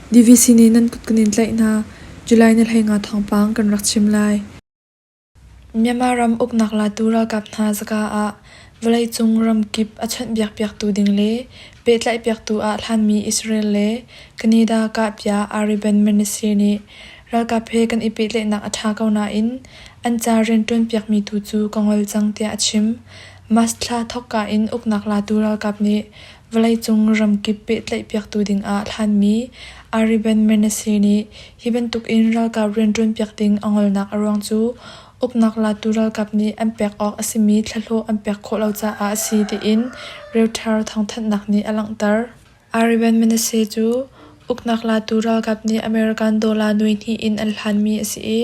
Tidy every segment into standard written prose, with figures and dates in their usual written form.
DVC nih nan kut kan in tlaih hna. July ni 15 thawngpang kan rak chim lai. Myanmar ram uknak latu ralkap hna zaka ah vawleicung ramkip a chawnhbiak piaktu ding le pehtlaih piaktu ah hlanmi Israel le Canada kahpia Ariben Menasir nih ralkap he kan i pehtlaihnak a ṭha ko nain an ca rianṭuan piakmi tu cu ka ngol cang tiah a chim. March thla thawkka in uknak latu ralkap nih vawleicung ramkip pehtlaih piaktu dingah hlanmi Ariben Menasir nih hi bantukin ralkap rianṭuan piak ding a ngolnak a ruang cu uknak latu ralkap nih an pek awk a simi thlahlawh an pek khawh lo caah a si tiin Reuters thawngthanhnak nih a langhter. Ariben Menashe cu uknak latu ralkap nih American dollar nuai hnih in an hlanmi a si i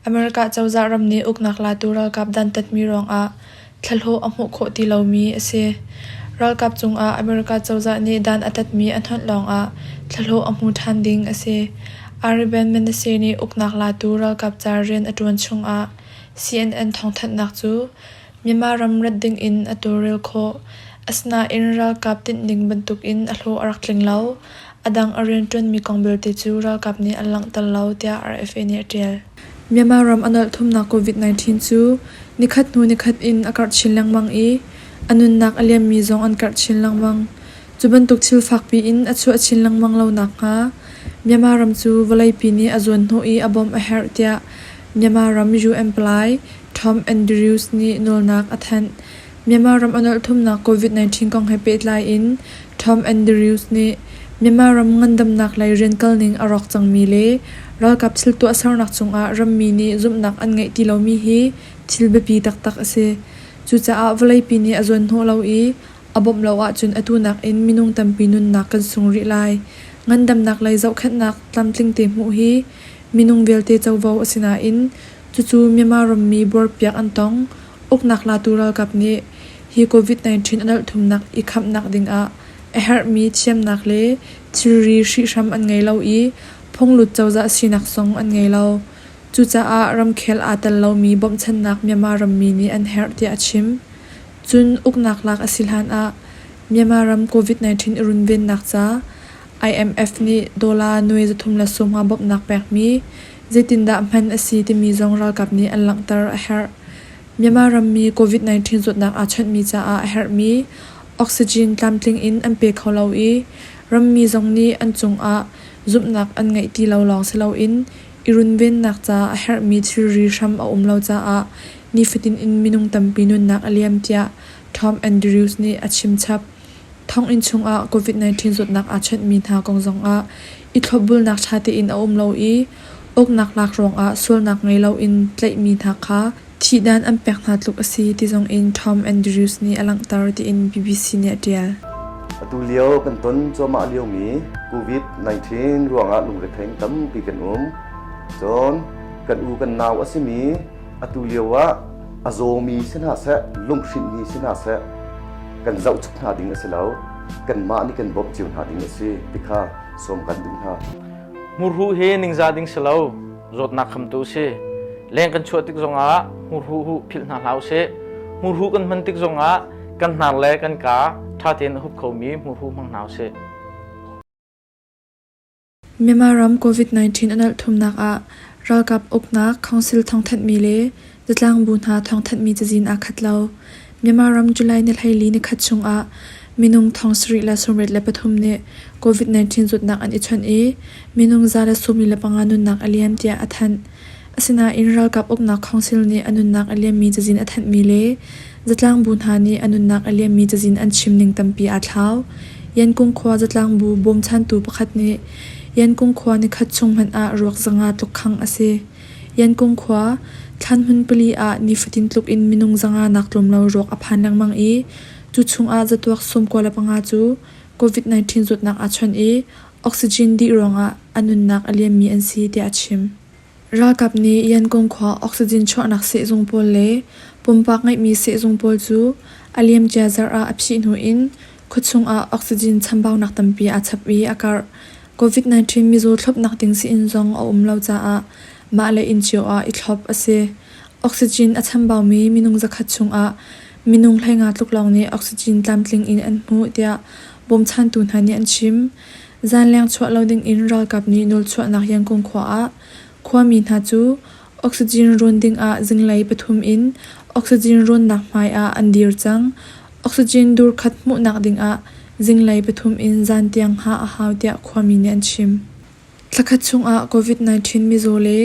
America cozah ram nih uknak latu ralkap dantatmi ruangah thlahlawh a hmuh khawh ti lomi a si. Ralkap cungah America cozah nih dan a tatmi a hnonh lawngah thlahlawh a hmu ṭhan ding a si. Ariben Menashe nih uknak latu ralkap ca rian a ṭuan chungah CNN thawngthanhnak cu Myanmar ram rat dingin a tawlrel khawh. Asinain ralkap tinhning bantukin a hlawh a rak tling lo. A dang a rianṭuanmi kong belte cu ralkap nih an langhter lo, tiah RFA nih a ṭial. Myanmar ram a nolh thumnak COVID-19 cu nikhat hnu nikhat in a karh chin lengmang i a nunnak a liammi zong an karh chin lengmang. Cu bantuk thil fakpi in a chuah chin lengmang lo nakhnga Myanmar ram cu vawleipi nih a zuanhnawh i a bawmh a herh tiah Myanmar ram UN palai Tom Andrews nih nawlnak a thanh. Myanmar ram a nolh thumnak COVID-19 kong he pehtlai in Tom Andrews nih Myanmar ram ngandamnak lei rian kalning a rawk cangmi le ralkap thil tuahsernak cungah rammi nih zumhnak an ngeih ti lomi hi thil biapi taktak a si. Cucaah vawleipi nih a zuanhnawh lo i a bawmh lo ahcun atu nakin minung tampi nunnak kan sung rih lai. Ngandamnak lei zohkhenhnak tlamtling te hmuh hi minung vialte covo a si nain Cucu Myanmar rammi buarpiak an tong. Uknak latu ralkap nih hi COVID-19 a nolh thumnak i khamnak dingah a herhmi thiamnak le thilri hrihhram an ngei lo i phunglut cozah sinak zong an ngei lo. Cucaah ramkhel aa tel lomi bawmhchannak Myanmar rammi nih an herh tiah a chim. Cun uknak lak a si hlan ah Myanmar ram COVID-19 i runvennak ca IMF nih dollar nuai 315 bawmhnak pekmi zeitindah hman a si timi zong ralkap nih an langhter a herh. Myanmar rammi COVID-19 zawtnak aa chawnhmi caah a herhmi oxygen tlamtling in an pe kho lo i rammi zong nih an cungah zumhnak an ngeih ti lo lawng si loin i runvennak ca a herhmi thilri hram a um lo caah nifatin in minung tampi nunnak a liam tiah Tom Andrews nih a chim chap. Thonginn chungah COVID-19 zawtnak aa chawnhmi hna kong zongah i thlopbulnak ṭha tein a um lo i uknak lak ruangah sualnak ngei loin tlaihmi hna kha thihdan an pek hna tluk a si ti zongin Tom Andrews nih a langhter tiin BBC nih a ṭial. Atu lio kan ton cuahmah liomi COVID-19 ruangah lungrethei tampi kan um. Cun kan u kan nau a simi atu lio ah a zawmi si hna seh, lunghrinhmi si hna seh, kan zohchuk hna ding a si lo. Kanmah nih kan bawmh cio hna ding a si ti kha sawm kan duh hna. Hmurhuh hi ningzah ding si lo, zawtnak khamtu si. Leng kan chuah tik zongah hmurhuh huh philh hna hlah usih. Hmurhuh kan hman tik zongah kan hnar le kan kaa ṭha tein a hup khomi hmurhuh hmang hna usih. Myanmar ram COVID-19 a nolh thumnak ah ralkap uknak council thawngthanhmi le zatlangbu hna thawngthanhmi cazin aa khat lo. Myanmar ram July ni 14 nikhat chungah minung 773 nih COVID-19 zawtnak an i chawnh i minung 145 nunnak a liam tiah a thanh. Asinain ralkap uknak council nih a nunnak a liammi cazin a thanhmi le zatlangbu hna nih a nunnak a liammi cazin an chim ning tampi aa thlau. Yankung khua zatlangbu bawmchantu pakhat nih Yankung khua nikhat chung hmanh ah ruak 500 tluk khangh a si. Yankung khua thlanhmun pali ah nifatin tluk in minung 500 nak tlawm lo ruak a phan lengmang i cu chungah zatuak 95 cu COVID-19 zawtnak aa chawnh i oxygen dih ruangah a nunnak a liammi an si tiah a chim. Ralkap nih Yangon khua oxygen chuahnak sehzung pawl le pumpak ngeihmi sehzung pawl cu a liamcia zarh ah a phih hnu in khuachung ah oxygen chambaunak tampi aa chap i a karh. COVID-19 mizaw thlopnak ding sii-inn zong a um lo caah mah le inn cio ah i thlop a si. Oxygen a chambaumi minung 100 chungah minung 15 tluk lawng nih oxygen tlamtling in an hmuh tiah bawmchantu hna nih an chim. Zanleng chuah lo dingin ralkap nih nawlchuahnak Yangon khua ah khuami hna cu oxygen rawn dingah zinglei pathum in oxygen rawnnak hmai ah an dir cang. Oxygen dur khat hmuhnak dingah zinglei pathum in zan tiang hngah a hau tiah khuami nih an chim. Thlakhat chungah COVID-19 mizaw le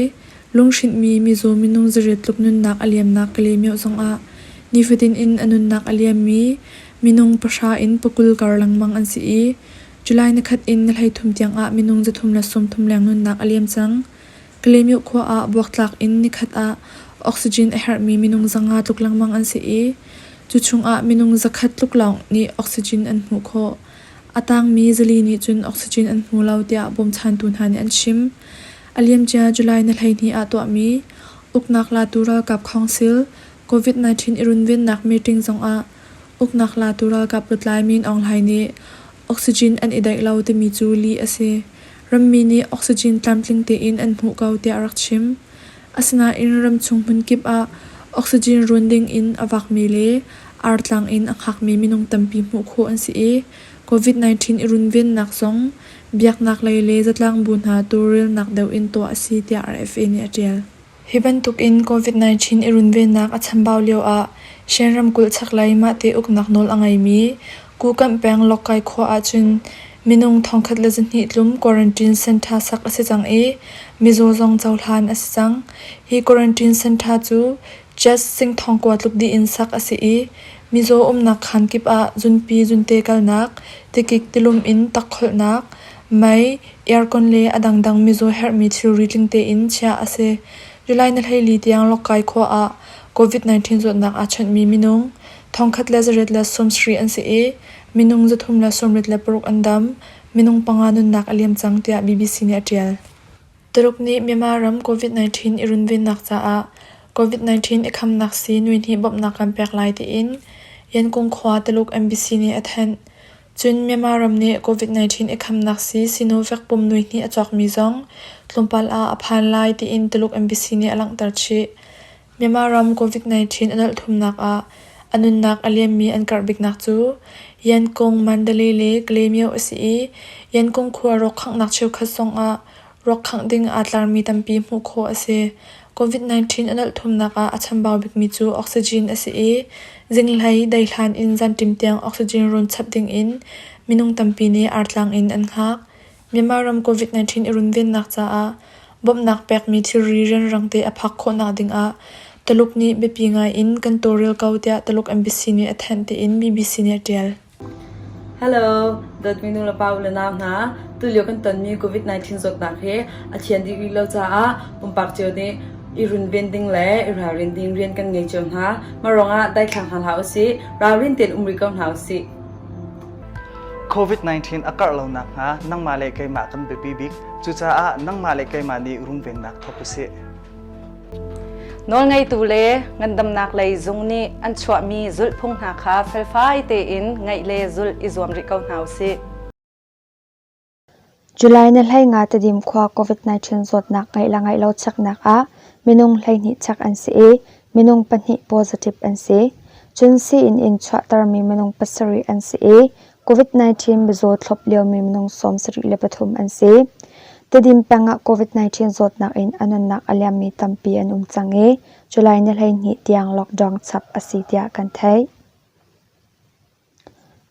lunghrinhmi mizaw minung zariat tluk nunnak a liamnak Kalaymyo zongah nifatin in a nunnak a liammi minung pahra in pakul kar lengmang an si i July nikhat in ni 13 tiangah minung 330 leng nunnak a liam cang. Kalaymyo khua ah buaktlak in nikhat ah oxygen a herhmi minung 500 tluk lengmang an si i cu chungah minung 100 tluk lawng nih oxygen an hmuh khawh. A tangmi zali nih cun oxygen an hmu lo tiah bawmchantu hna nih an chim. A liamcia July ni 12 ah tuahmi uknak latu ralkap council COVID-19 i runvennak meeting zongah uknak latu ralkap lutlai Min Aung Hlaing nih oxygen an i daih lo timi cu lih a si. Rammi nih oxygen tlamtling tein an hmuh ko tiah a rak chim. Asinain ramchung hmunkip ah oxygen run dingin a vakmi le artlang in a hngakmi minung tampi hmuh khawh an si i COVID-19 i runvennak zong biaknak lei le zatlangbu hna tawlrelnak deuh in tuah a si tiah RFA nih a ṭial. Hi bantukin COVID-19 i runvennak a chambau lioah Shan ramkulh chaklei mahte uknak nawl a ngeimi Kukanh peng Lawkkai khua ahcun minung 1,200 tlum quarantine center sak a si cang i mizaw zong cohlan a si cang. Hi quarantine center cu Jazz singthong kua tluk dih in sak a si i mizaw umnak khaan kip ah zunpi zunte kalnak, tikik tilum in takkholhnak, mei, aircon le a dangdang mizaw herhmi thilri tling tein chiah a si. July ni 14 tiang Lawkkai khua ah COVID-19 zawtnak aa chawnhmi minung 1,870 an si i minung 386 an dam, minung panga nunnak a liam cang tiah BBC nih a ṭial. Tuluk nih Myanmar ram COVID-19 i runvennak caah COVID-19 i khamnak sii nuihnih bawmhnak kan pek lai tiin Yangon khua Tuluk embassy nih a thanh. Cun Myanmar ram nih COVID-19 i khamnak sii Sinovac pum nuihnih a cawkmi zong tlawmpal ah a phan lai tiin Tuluk embassy nih a langhter chih. Myanmar ram COVID-19 a nolh thumnak ah a nunnak a liammi an karh biknak cu Yangon, Mandalay le Kalaymyo a si i Yangon khua rawkkhanghnak cheukhat zongah ruakkhangh ding aa tlarmi tampi hmuh khawh a si. COVID-19 a nolh thumnak ah a chambau bikmi cu oxygen a si i zinglei daihlan in zanṭim tiang oxygen rawn chap dingin minung tampi nih artlang in an hngak. Myanmar ram COVID-19 i runvennak caah bawmhnak pekmi thilri rianrang te a phak khawhnak dingah Tuluk nih biapi ngai in kan tawlrel ko tiah Tuluk embassy nih a thanh tiin BBC nih a ṭial. Hello, dawtmi nu le pa u le nau hna. Tulio kan tonmi COVID-19 zawtnak hi a thian dih rih lo caah pumpak cio nih i runven ding le i ralrin ding rian kan ngei cio hna. Mah ruangah daithlang hna hlah usih, ralrin tein um rih ko hna usih. COVID-19 a karh lo nakhnga nangmah le keimah kan biapi bik. Cucaah nangmah le keimah nih runvennak thawk usih. Nawlngeitu le ngandamnak lei zung nih an chuahmi zulhphung hna kha felfai tein ngaih le zulh i zuam rih ko hna usih. July ni 15 Tedim khua COVID-19 zawtnak ngeih le ngeih lo cheknak ah minung 12 chek an si i minung pahnih positive an si. Cun sii-inn in chuahtermi minung pasarih an si i COVID-19 mizaw thlop liomi minung 73 an si. Tedim peng ah COVID-19 zawtnak in a nunnak a liammi tampi an um cang i July ni 12 tiang lockdown chap a si tiah kan theih.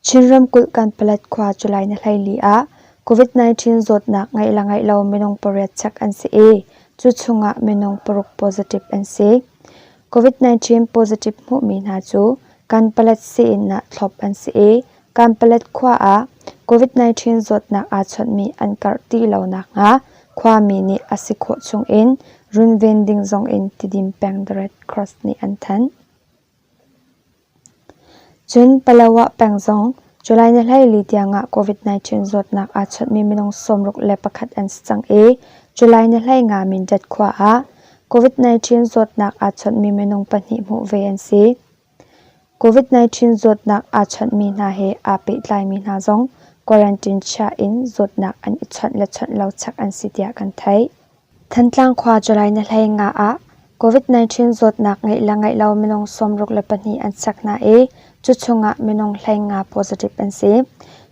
Chin ramkulh Kanpalet khua July ni 14 ah COVID-19 zawtnak ngeih le ngeih lo minung pariat chek an si i cu chungah minung paruk positive an si. COVID-19 positive hmuhmi hna cu Kanpalet sii-inn ah thlop an si i Kanpalet khua ah COVID-19 zawtnak aa chawnhmi an karh ti lo nakhnga khuami nih a si khawh chungin runven ding zongin Tidim peng The Red Cross nih an thanh. Cun Palawa peng zong July ni 14 tiangah COVID-19 zawtnak aa chawnhmi minung 61 an si cang i July ni 15 Mindat khua ah COVID-19 zawtnak aa chawnhmi minung pahnih hmuh ve an si. COVID-19 zawtnak aa chawnhmi hna he aa pehtlaimi hna zong quarantine chiah in zawtnak an i chawnh le chawnh lo chek an si tiah kan theih. Thantlang khua July ni 15 ah COVID-19 zawtnak ngeih le ngeih lo minung 62 an chek hna i cu chungah minung 15 positive an si.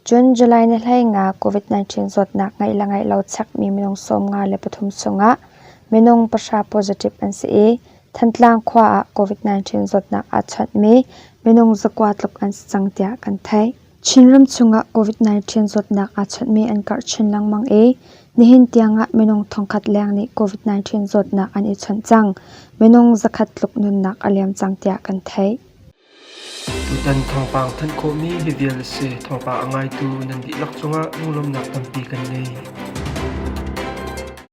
Cun July ni 15 COVID-19 zawtnak ngeih le ngeih lo chekmi minung 53 chungah minung pahra positive an si i Thantlang khua ah COVID-19 zawtnak aa chawnhmi minung zakua tluk an si cang tiah kan theih. Chinram chungah COVID-19 zawtnak aa chawnhmi an karh chin lengmang i nihin tiangah minung thongkhat leng nih COVID-19 zawtnak an i chawnh cang. Minung zakhat tluk nunnak a liam cang tiah kan theih. Tutan thawngpang thanh khawhmi hi vial a si. Thawngpang a ngaitu nan dihlak cungah lunglawmhnak tampi kan ngei.